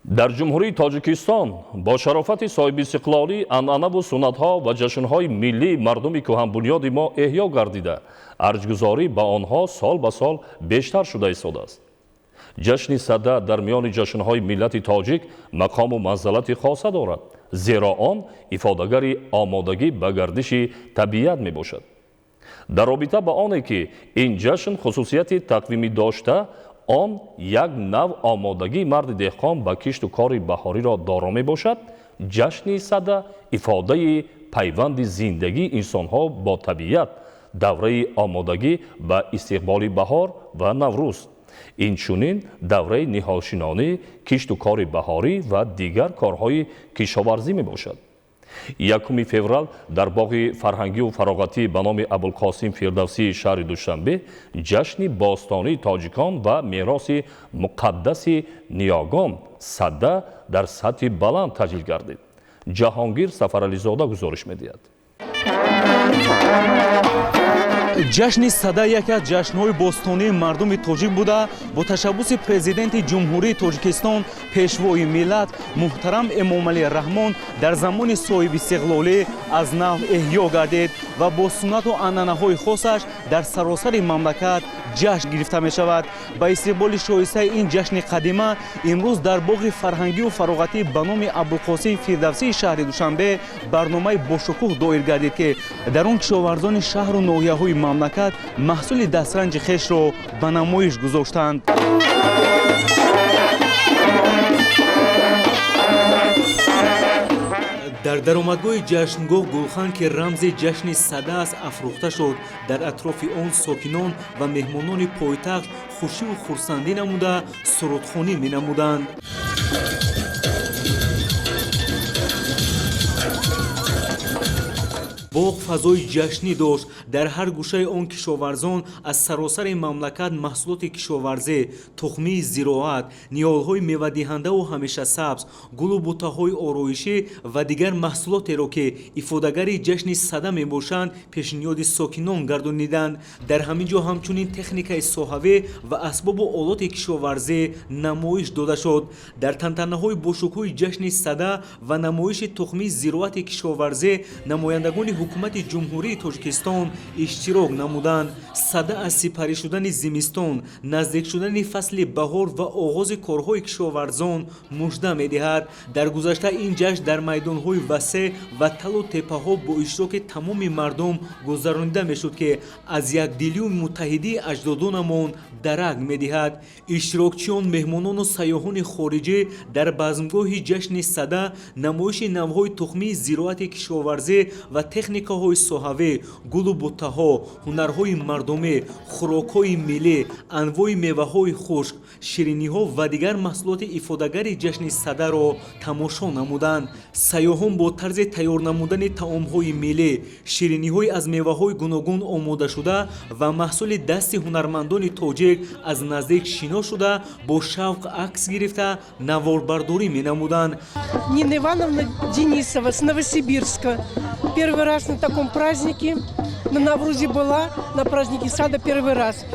Дар Ҷумҳурии Тоҷикистон бо шарофати соҳибистиқлолӣ анъанаву суннатҳо ва ҷашнҳои миллии мардуми кӯҳанбунёди мо эҳё гардида, арҷгузорӣ ба онҳо сол ба сол бештар шуда истодааст. Ҷашни Сада дар миёни ҷашнҳои миллати тоҷик мақому манзалати хоса дорад, зеро он ифодагари омодагӣ ба гардиши табиат мебошад. Дар робита ба оне ки ин ҷашн хусусияти тақвимӣ дошта, он як нав омодагии марди деҳқон ба кишту кори баҳориро доро мебошад, ҷашни Сада ифодаи пайванди зиндагии инсонҳо бо табиат, давраи омодагӣ ба истиқболи баҳор ва Наврӯз, инчунин давраи ниҳолшинонӣ, кишту кори баҳорӣ ва дигар корҳои кишоварзӣ мебошад. 1 феврал дар боғи фарҳангию фароғатӣ ба номи Абулқосим Фирдавсии шаҳри Душанбе ҷашни бостонии тоҷикон ва мероси муқаддаси ниёгон Сада дар сатҳи баланд таҷлил гардид. Ҷаҳонгир Сафарализода гузориш медиҳад. Ҷашни Сада яке аз ҷашнҳои бостонии мардуми тоҷик буда, бо ташаббуси Президенти Ҷумҳурии Тоҷикистон, Пешвои миллат муҳтарам Эмомалӣ Раҳмон дар замони соҳибистиқлолӣ аз нав эҳё гардид ва бо суннату анъанаҳои хосаш дар саросари мамлакат ҷашн гирифта мешавад. Ба истиқболи шоистаи ин ҷашни қадима имрӯз дар боғи фарҳангию фароғатӣ ба номи Абулқосим Фирдавсии шаҳри Душанбе барномаи бошукӯҳ доир гардид, ки дар он кишоварзони шаҳру ноҳияҳои мамлакат маҳсули дастранҷи хешро ба намоиш гузоштанд. Дар даромадгоҳи ҷашнгоҳ гулхан, ки рамзи ҷашни Сада аст, афрӯхта шуд. Дар атрофи он сокинон ва меҳмонони пойтахт хушиву хурсандӣ намуда, сурудхонӣ менамуданд. Боғ фазои ҷашнӣ дошт. Дар ҳар гӯшаи он кишоварзон аз саросари мамлакат маҳсулоти кишоварзӣ, тухмии зироат, ниҳолҳои мевадиҳандаву ҳамешасабз, гулу бутаҳои ороишӣ ва дигар маҳсулотеро, ки ифодагари ҷашни Сада мебошанд, пешниҳоди сокинон гардониданд. Дар ҳамин ҷо ҳамчунин техникаи соҳавӣ ва асбобу олоти кишоварзӣ намоиш дода шуд. Дар тантанаҳои бошукӯҳи ҷашни Сада ва намоиши тухмии зироати кишоварзӣ намояндагони ҳукумати Ҷумҳурии Тоҷикистон иштирок намуданд. Сада аз сипарӣ шудани зимистон, наздик шудани фасли баҳор ва оғози корҳои кишоварзон мужда медиҳад. Дар гузашта ин ҷашн дар майдонҳои васеъ ва талу теппаҳо бо иштироки тамоми мардум гузаронида мешуд, ки аз якдилию муттаҳидии аҷдодонамон дарак медиҳад. Иштирокчиён, меҳмонону сайёҳони хориҷӣ дар базмгоҳи ҷашни Сада намоиши навъҳои тухмии зироати кишоварзӣ ва техникаҳои соҳавӣ, гулу буттаҳо, ҳунарҳои мардумӣ, хӯрокҳои миллӣ, анвои меваҳои хушк, шириниҳо ва дигар маҳсулоти ифодагари ҷашни Садаро тамошо намуданд. Сайёҳон бо тарзи тайёр намудани таомҳои миллӣ, шириниҳои аз меваҳои гуногун омодашуда ва маҳсули дасти ҳунармандони тоҷик аз наздик шинос шуда, бо шавқ акс гирифта, наворбардорӣ менамуданд. Нина Ивановна Денисова с Новосибирска. Первый раз на таком празднике. На Наврузе была, на празднике сада первый раз.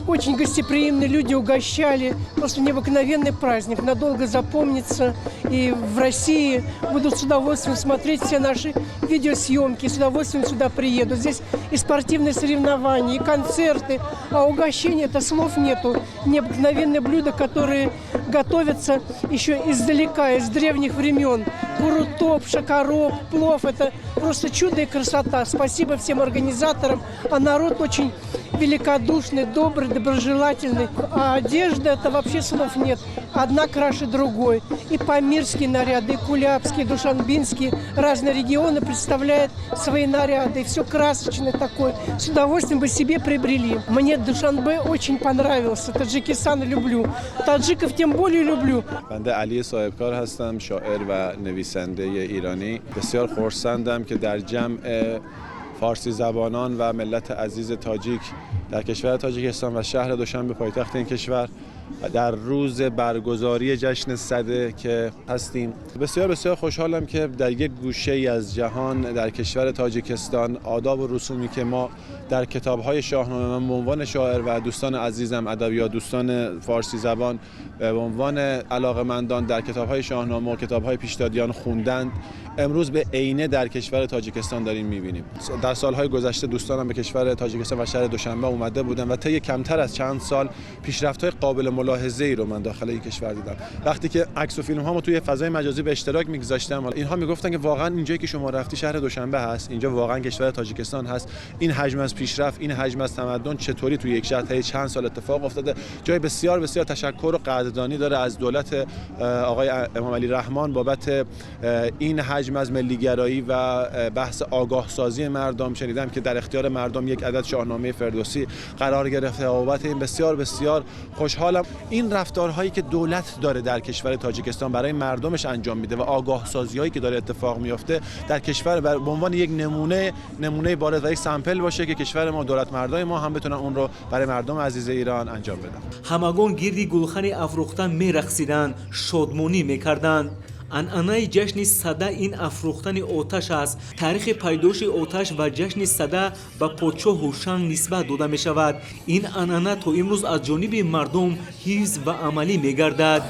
Очень гостеприимные люди, угощали. Просто необыкновенный праздник. Надолго запомнится. И в России будут с удовольствием смотреть все наши видеосъемки. С удовольствием сюда приедут. Здесь и спортивные соревнования, и концерты. А угощения, это слов нету. Необыкновенные блюда, которые готовятся еще издалека, из древних времен. Курутоп, шакароп, плов. Это просто чудо и красота. Спасибо всем организаторам. А народ очень великодушный, добрый, доброжелательный. А одежда, это вообще слов нет. Одна краше другой. И памирские наряды, и кулябские, и душанбинские. Разные регионы представляют свои наряды. И все красочное такое. С удовольствием бы себе приобрели. Мне Душанбе очень понравился. Таджикистан люблю. Таджиков тем более люблю. بنده علی صاحبکار هستم، شاعر و نویسنده ایرانی. بسیار خرسندم که در جمع فارسی زبانان و ملت عزیز تاجیک در کشور تاجیکستان و شهر دوشنبه، پایتخت این کشور، در روز برگزاری جشن سده که هستیم. بسیار بسیار خوشحالم که در یک گوشه ای از جهان، در کشور تاجیکستان، آداب و رسومی که ما در کتاب‌های شاهنامه، من به عنوان شاعر و دوستان عزیزم ادبیات دوستان فارسی زبان به عنوان علاقه‌مندان در کتاب‌های شاهنامه و کتاب‌های پیشدادیان خوندند، امروز به عینه در کشور تاجیکستان داریم می‌بینیم. در سال‌های گذشته دوستانم به کشور تاجیکستان و شهر دوشنبه اومده بودن و طی کمتر از چند سال پیشرفت‌های قابل ملاحظه‌ای رو من داخل این کشور دیدم. وقتی که عکس و فیلم‌هامو توی فضای مجازی به اشتراک می‌گذاشتم، اینها می‌گفتن که واقعاً اینجایی که شما رفتی شهر دوشنبه هست، اینجا واقعاً کشور تاجیکستان هست. این حجم از پیشرفت، این حجم از تمدن چطوری توی یک شهر طی چند سال اتفاق افتاده؟ جای بسیار بسیار تشکر و قدردانی داره از دولت آقای امام علی رحمان بابت این حجم از ملی‌گرایی و بحث آگاه سازی مردم. شنیدم که در اختیار مردم یک عدد شاهنامه فردوسی قرار گرفته. بابت این بسیار بسیار خوشحالم. این رفتارهایی که دولت داره در کشور تاجیکستان برای مردمش انجام میده و آگاه سازی‌هایی که داره اتفاق میفته در کشور به عنوان یک نمونه بارز و یک سمپل باشه که کشور ما، دولت مردای ما هم بتونن اون رو برای مردم عزیز ایران انجام بدن. همگان گирди гулхани афрӯхта мерақсиданд, шодмонӣ мекарданд. Анъанаи ҷашни Сада ин афрӯхтани оташ аст. Таърихи пайдоиши оташ ва ҷашни Сада ба подшоҳ Ҳушанг нисбат дода мешавад. Ин анъана то имрӯз аз ҷониби мардум ҳифз ва амалӣ мегардад.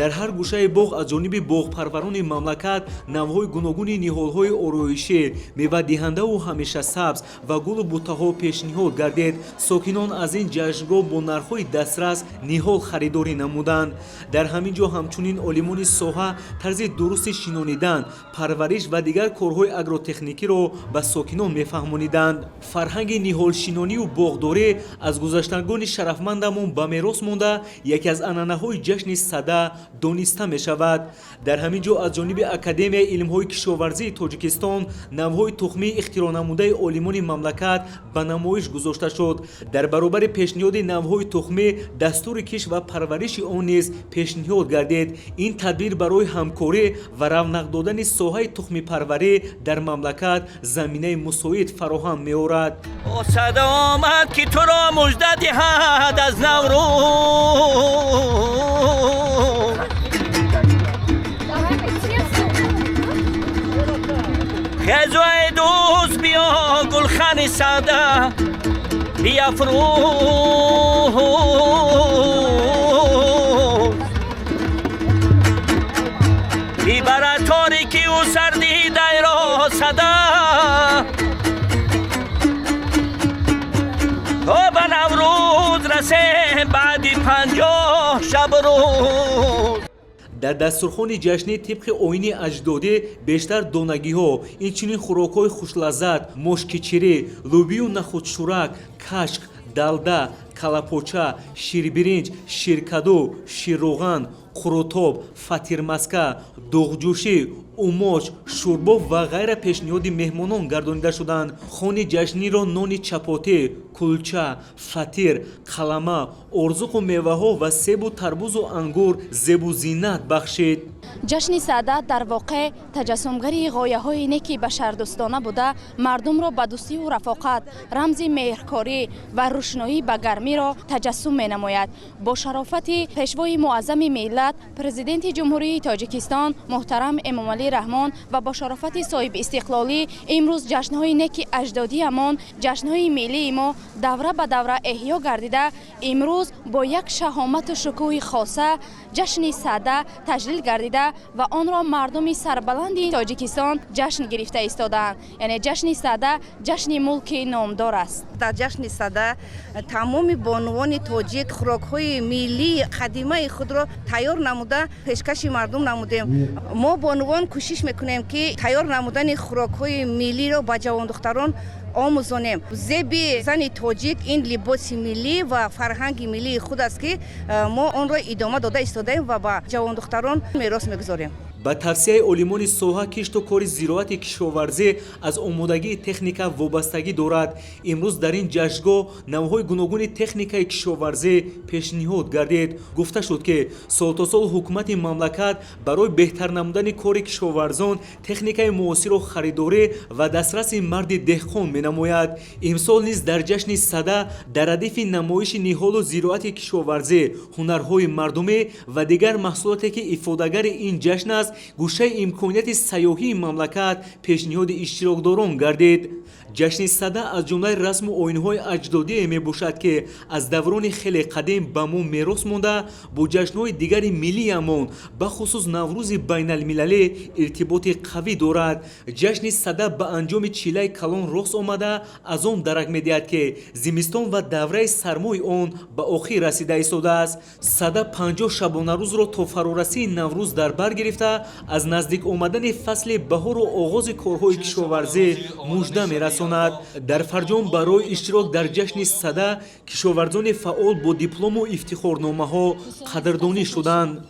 Дар ҳар гӯшаи боғ аз ҷониби боғпарварони мамлакат навъҳои гуногуни ниҳолҳои ороишӣ, мевадиҳандаву ҳамешасабз ва гулу буттаҳо пешниҳод гардид. Сокинон аз ин ҷашнгоҳ бо нархҳои дастрас ниҳол харидорӣ намуданд. Дар ҳамин ҷо ҳамчунин олимони соҳа тарзи дурусти шинонидан, парвариш ва дигар корҳои агротехникиро ба сокинон мефаҳмониданд. Фарҳанги ниҳолшинонию боғдорӣ аз гузаштагони шарафмандамон ба мерос монда, яке аз анъанаҳои ҷашни Сада дониста мешавад. Дар ҳамин ҷо аз ҷониби Академияи илмҳои кишоварзии Тоҷикистон навъҳои тухмии ихтироънамудаи олимони мамлакат ба намоиш гузошта шуд. Дар баробари пешниҳоди навъҳои тухмӣ дастури киш ва парвариши он низ пешниҳод гардид. Ин тадбир барои ҳамкорӣ ва равнақ додани соҳаи тухмипарварӣ дар мамлакат заминаи мусоид фароҳам меорад. Сада омад ки туро мужда диҳад аз Наврӯз. خزو ای دوست بیا گلخن ساده بیافروز، بیبرد تاریکی و سردی دایره صدا، تا به نوروز رسه بعدی 50 شب روز. Дар дастурхони ҷашнӣ тибқи оини аҷдодӣ бештар донагиҳо, инчунин хӯрокҳои хушлаззат, мошкичирӣ, лӯбию нахӯдшӯрак, кашк, далда, калапоча, ширбиринҷ, ширкаду, ширроған, қурутоб, фатирмаска, дуғҷӯшӣ, умоч, шӯрбо ва ғайра пешниҳоди меҳмонон гардонида шуданд. Хони ҷашниро нони чапотӣ, кулча, фатир, қалама, орзуқу меваҳо ва себу тарбузу ангур зебу зинат бахшид. Ҷашни Саъдат дар воқеъ таҷассумгари ғояҳои неки башардӯстона буда, мардумро ба дӯстиву рафоқат, рамзи меҳркорӣ ва рӯшноӣ ба гармиро таҷассум менамояд. Бо шарофати пешвои муаззами миллат, президенти Ҷумҳурии Тоҷикистон муҳтарам Эмомалӣ Раҳмон ва бо шарофати соҳибистиқлолӣ имрӯз ҷашнҳои неки аҷдодиамон, ҷашнҳои миллии мо давра ба давра эҳё гардида, имрӯз бо як шаҳомату шукӯҳи хоса ҷашни Сада таҷлил гардида ва онро мардуми сарбаланди Тоҷикистон ҷашн гирифта истодаанд. Яъне ҷашни Сада ҷашни мулки номдор аст. Дар ҷашни Сада тамоми бонувони тоҷик хӯрокҳои миллии қадимаи худро тайёр намуда пешкаши мардум намудем. Мо бонувон кӯшиш мекунем, ки тайёр намудани хӯрокҳои миллиро ба ҷавондухтарон омӯзонем. Зеби зани тоҷик ин либоси миллӣ ва фарҳанги миллии худ аст, ки мо онро идома дода истодаем ва ба ҷавондухтарон мерос мегузорем. Ба тавсияи олимони соҳа, кишту кори зироати кишоварзӣ аз омодагии техника вобастагӣ дорад. Имрӯз дар ин ҷашнгоҳ навъҳои гуногуни техникаи кишоварзӣ пешниҳод гардид. Гуфта шуд, ки сол то сол ҳукумати мамлакат барои беҳтар намудани кори кишоварзон техникаи муосирро харидорӣ ва дастраси марди деҳқон менамояд. Имсол низ дар ҷашни Сада дар радифи намоиши ниҳолу зироати кишоварзӣ, ҳунарҳои мардумӣ ва дигар маҳсулоте, ки ифодагари ин ҷашн аст, гӯшаи имконияти сайёҳии мамлакат пешниҳоди иштирокдорон гардид. Ҷашни Сада аз ҷумлаи расму оинҳои аҷдодие мебошад, ки аз даврони хеле қадим ба мо мерос монда, бо ҷашнҳои дигари миллиямон, бахусус Наврӯзи байналмилалӣ, иртиботи қавӣ дорад. Ҷашни Сада ба анҷоми чиллаи калон рост омада, аз он дарак медиҳад, ки зимистон ва давраи сармои он ба охир расида истодааст. Сада 50 шабонарӯзро то фарорасии Наврӯз дар бар гирифта, аз наздик омадани фасли баҳору оғози корҳои кишоварзӣ мужда мерасонад. Дар фарҷом барои иштирок дар ҷашни Сада кишоварзони фаъол бо диплому ифтихорномаҳо қадрдонӣ шуданд.